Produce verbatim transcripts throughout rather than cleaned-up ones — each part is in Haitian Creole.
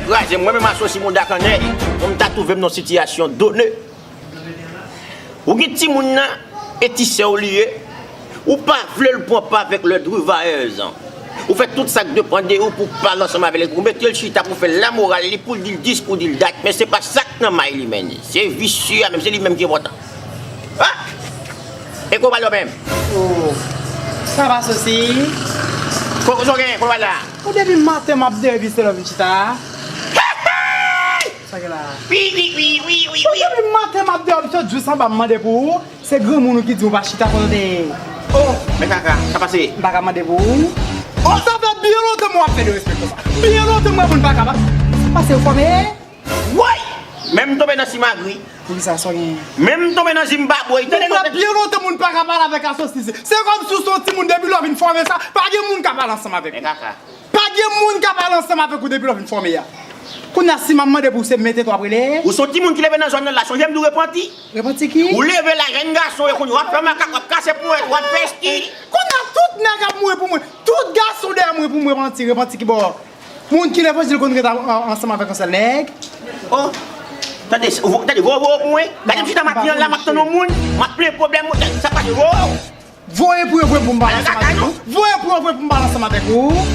Kraze, mwen menm asosi mouda kannèy, mwen m ta twouve m nan sitiyasyon done. Ou gen timoun nan, e ti sè w li ye, ou pa vle l pran pa avèk lè drivayèz. Ou fè tout sa k depann de ou pou w pale ansanm avè l, pou w mete l chita, pou w fè lamoral li, pou l di l dis, pou l di l dat, men se pa sa k nan may li menm. Se visye a menm, se li menm ki enpòtan. Ah! E kote w pral menm? Oh, sa va, Sosi? Ko-, kote w genyen? Kote w pral la? Ou depi maten m ap dèyè bistè lè w vin chita. Hey, hey! Sa gen la? Wi, wi, wi, wi, wi, wi. Depi maten m ap dèyè bistè, jis anba m mande pou ou. Se granmoun ou ki di ou pa chita kote w te ye. Oh, men kaka, sa pase? M pa ka mande pou ou. Oh, sa fè byen lontan mwen ap fè de respè konsa. Byen lontan mwen moun pa ka pa. Pase ou fòme? Woy! Men m tonbe nan simagri. Poukisa sa w genyen? Men m tonbe nan zimbabwe. Tande sa fè byen lontan moun pa ka pale avèk asosi. Se kòmsi w se yon timoun depi lè w vin fòme sa, pa gen moun ka pale ansanm avèk ou. Men kaka. Pa gen moun ka pale ansanm avèk ou depi lè w vin fòme a. Kounye a si m ap mande pou w se mete tou w ap rele. Ou se yon timoun ki leve nan zòn nan la, sonje m di w repanti. Repanti ki? Ou leve la, jèn gason, e kounye a w ap fè makak, w ap kase ponyèt, w ap fè estil. Kounye a tout nèg ap mouri pou mwen. Tout gason dèyè mwen pou m repanti, repanti ki bò? Moun ki levanjil konn ret a-, a-, ansanm avèk yon sèl nèg. Oh, tande, tande, voye, voye pou mwen. Gade m chita maten an la, m ap tann yon moun, m ap plen pwoblèm, sa pase, voye. Voye pou yo, voye pou m pale ansanm avèk ou. Voye pou yo, voye pou m pale ansanm avèk ou.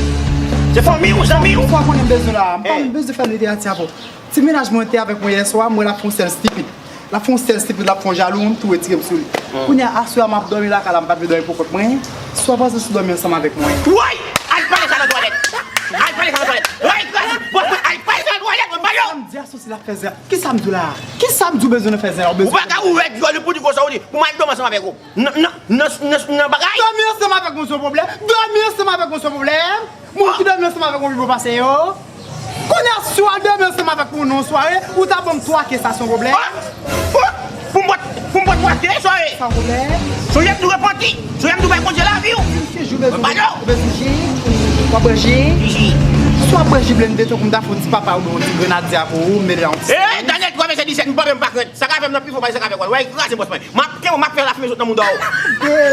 Se fanmi w, zanmi w. Sa konnen m bezwen la. M pa bezwen fè literati avè w. Ti mennaj mwen te avèk mwen yè swa, m wè l ap fè yon sèl stipid. L ap fè yon sèl stipid, l ap fè yon jalou, m tou retire m sou li. Kounye a, aswè a, m ap dòmi lakay la, m pa t vle dòmi pou kont mwen. Si w ap panse sou dòmi ansanm avèk mwen. Woy! Al pale sa nan twalèt! Al pale sa nan twalèt! Woy, kraze! Bòs mwen, al pale sa nan twalèt, mwen ba yo! M di asosi l ap fè zen. Kisa m di w la? Kisa m di w bezwen nan fè zen la? Ou bezwen. Ou pa ka ouvè dyòl ou pou di konsa ou di, pou m al dòmi ansanm avèk ou. Nan, nan, nan, nan, nan bagay. Dòmi ansanm avèk mwen se yon pwoblèm. Dòmi ansanm avèk mwen se yon pwoblèm. Moun ki dòmi ansanm avèk mwen pi bon pase yo. Kounye a, si w al dòmi ansanm avèk moun nan yon sware, ou ta ban m twa ke sa se yon pwoblèm. Oh! Oh! Pou m bòt, pou m bòt twa ke sware. Sa yon pwoblèm. Sonje m di w repanti. Sonje m di w bay Bondye lavi w. Ki jou bezwen, ou bezwen ji? W ap bwè ji? Ji. Si w ap bwè ji blende tankou m ta fè yon ti papay oubyen yon ti grenadya pou ou, m mete yon ti. Eh, Daniel twa vèsè disèt, m pa menm pa krent. Sa ka fè m nan pi fò pase sa ka fè w. Wè, kraze bòs mwen. M ap kenbe w, m ap fè lafimen sot nan mouda w.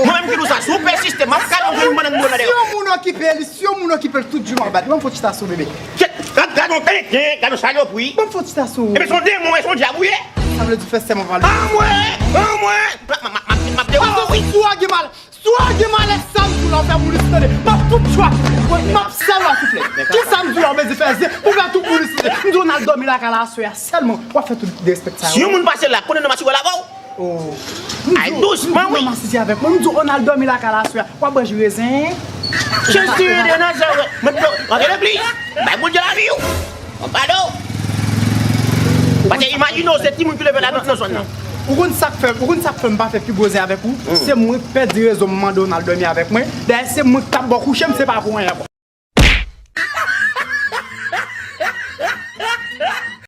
Mwen menm ki di w sa, si w pèsiste, m ap kale w, m pran nan mouda w. Si yon moun okipe li, si yon moun okipe l, tout jou m ap bat li. Ban m fè yon ti taso, bebe. Kèt, gad, gad yon tenten, gad yon salopri. Ban m fè yon ti taso. Ebyen, se yon demon, se yon dyab ou ye. Sa vle di fè sèman pa li. Anmwe, anmwe. M ap, m ap, m ap, m ap dewo, wi. Si w gen mal, si w gen malè, sa m di w la, w fè moun li tande. M ap fout chwa. M ap sèl w a souflèt. Ki sa m di w la, w bezwen fè zen, pou fè tout moun li tande. M di w n al dòmi lakay la aswè a sèlman. W ap fè tout derespekt sa yo. Si yon moun pase la, konnen nan machine la avè w. Oh. Ay dousman, wi. Mwen masisi avèk mwen. M di w, ann al dòmi lakay la aswè a. W ap bwè ji rezen. Jezi de Nazarèt. Mwen, mwen, antre legliz. Bay Bondye lavi w. Mwen pale w. Paske imajine w, se timoun ki leve la nan, nan zòn nan. Ou konn sa k fè, ou konn sa k fè m pa fè pi gwo zen avèk ou? Se mwen k pèdi rezon m mande w n al dòmi avèk mwen. Dayè, se mwen k t ap ba w kouche m, se pa pou anyen ankò.